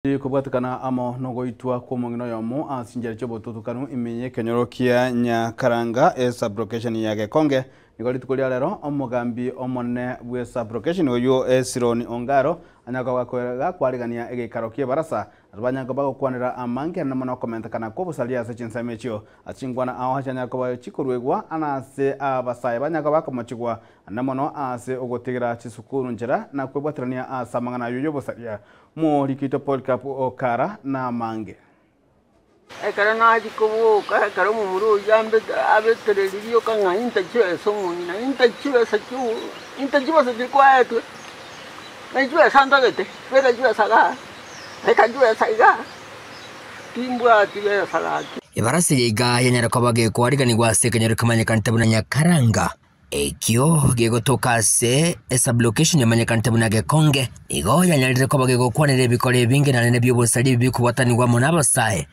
Kobwatekana amo nogoitwa kw'omong'ina oyomo ase chinchera chi'obotutukanu ime y'ekenyoro kia Nyakaranga esub-location ya Gekonge, nigo rituko ria rero omogambi omonene bw'esub-location oyio Esironi Ongaro anyare koba gakwarigania egeikaro ki'ebarasa ase banyare koba bagokwanera amange amo nokomentekana kw'obosaria ase chinsemo echio. Ase chinkwana ao chianyare koba chikoruegwa ase abasae banyare koba bakomochigwa ande mono ase ogotigera chisukuru nchera na kwebwaterania ase amang'ana ayio y'obosaria. Moriki oito Polycarp Okara namange. Ekero nachia koboka, ekero omomura oyio ambete abetereria rioka ng'a inta chibesa omong'ina, inta chibesa chio inta chibesa chiria kwaetwe, na chibesa ntagete, beka chibesa igaa, beka chibesa igaa, timbwati besa gaki. Ebarasi eye iga yanyare koba gekwariganigwa ase ekenyoro kemanyekanete buna Nyakaranga. Ekio gegotoka ase esublocation emanyekanete buna Gekonge, nigo yanyarire koba gegokwanera ebikora ebinge naende bi'obosari ebi bikobwatanigwa amo n'abasae,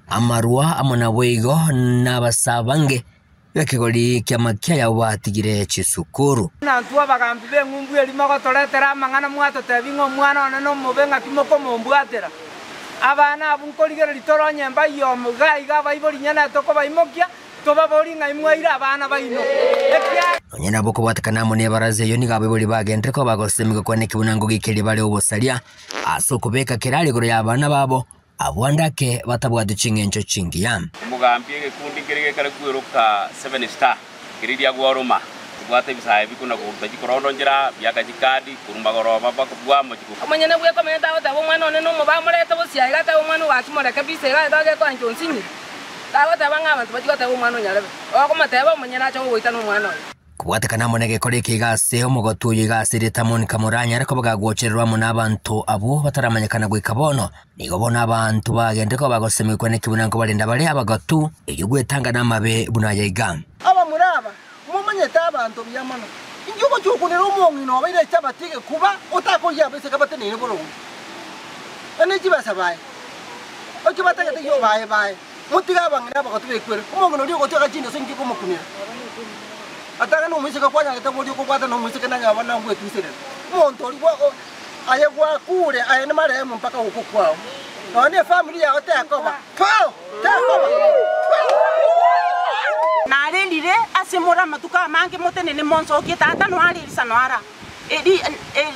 amarwa amo naboigo n'abasae abange b'ekegori ki'amakia yabo batigire chisukuru. Buna intwe abagambi b'eng'umbu eria mogotoretera amang'ana mwatotebia ng'a omwana one nomobe ng'aki mokomombwatera. Abana abwo nkorigereria tore onye mbayio iga iga abaibori nyene tokobaimokia, Tobaborie ng'a imwaire abana baino, ekiagera. Nonya nabo okobwatekana amo nebaraza eyio nigo abaibori bagenderere koba bagosemigwa kwane buna ngogekeria bare obosaria ase okobeka kerari igoro y'abana babo, abwo ande ake batabwati ching'encho chingiya. Omogambi egekundi keria gekare kweroka Seven Star, keria ria gworoma, kebwate ebisae bikona koruta chikorondo nchera, biaka chikadi, korwa magoroba bwamo chiko. Omonyene bw'ekomenya tagoteba omwana one nomobe amorete bosio aiga atebe omwana ogo akimoreke bisa iga aye tagekoancha onsinyire. Tagoteba ng'a abanto bachie goteba omwana onyarebe, okomoteba omonyene ache gogoita nomwana oye. Kobwatekana amo negekora eke iga ase omogotu oyo iga ase erieta Monica Moranyare koba gagwochererwa amo nabanto abwo bataramanyekana goika bono. Nigo bono abanto bagende koba bagosemigwa neki buna nkobarenda bare abagotu, erio gwetanga namabe buna aya iga. Abamura aba, momanyete abanto buya mono. Inki ogochia gokunera omong'ina obeire echabati egekuba, otakoyia abaiseke bateneine boronge? Ene chibesa baye. Ekio batagete eyio baye baye. Motige abang'ina abagotu bekwere. Omong'ina oria ogotiga chindoso inki okomokunera? Atang'ani omoiseke kwanyarete boria okobwatana nomoiseke nanye abana ngwetuserera. Omonto oria gwa aye gwakure aye nimarehemu mpaka ogokwa kwao. Nonya ne efamiri yao tekoba. Puu! Tekoba! Puu! Narerire ase more amatuko amange motenene monsokie tata noare Elisa noara Eli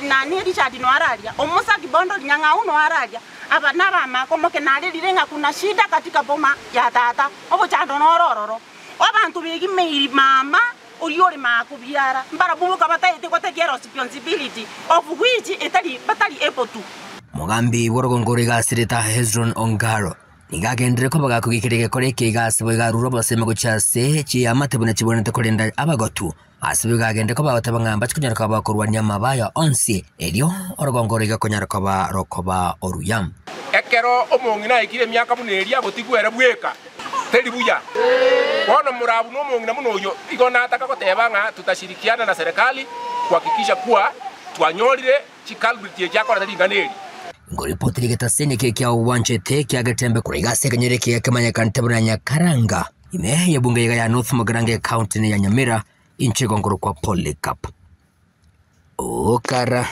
nani Richard noara aria omosaki bondo rinyang'au noara aria Aba nabamaka omoke narerire ng'a kuna shida katika boma ya tata, obochando noro ororo. Abanto begimeiri mama oria ore makobiara, mbarabwo boka bataete gotekia responsibility of which etari batari able to. Omogambi bw'orogongo ore iga ase erieta Hezron Ongaro nigo agenderere koba gakogekeria egekora eke iga ase boigo arure obosemi gochia ase chiamate buna chibwenerete korenda abagotu. Ase boigo agende koba agoteba ng'a mbache konyara koba bakorwania amabe aya onsi, erio orogongo oro iga konyara koba rokoba oruya. Ekero omong'ina aikire emiaka buna eria, gotigwa ere bweka, teri buya. Bono morabu nomong'ina buna oyio, igo nataka goteba ng'a tutashirikiana na serikali kuhakikisha kuwa twanyorire chiculprit echi akorete ring'ana eri. Ngoripoti rigetaseni eke kia obwanchete kia Getembe korwa iga ase ekenyoro eke gekemanyekanete buna Nyakaranga. Ime y'ebunge iga ya North Mugirango ecounty ya Nyamira, inche igo nkorokwa Polycarp Okara.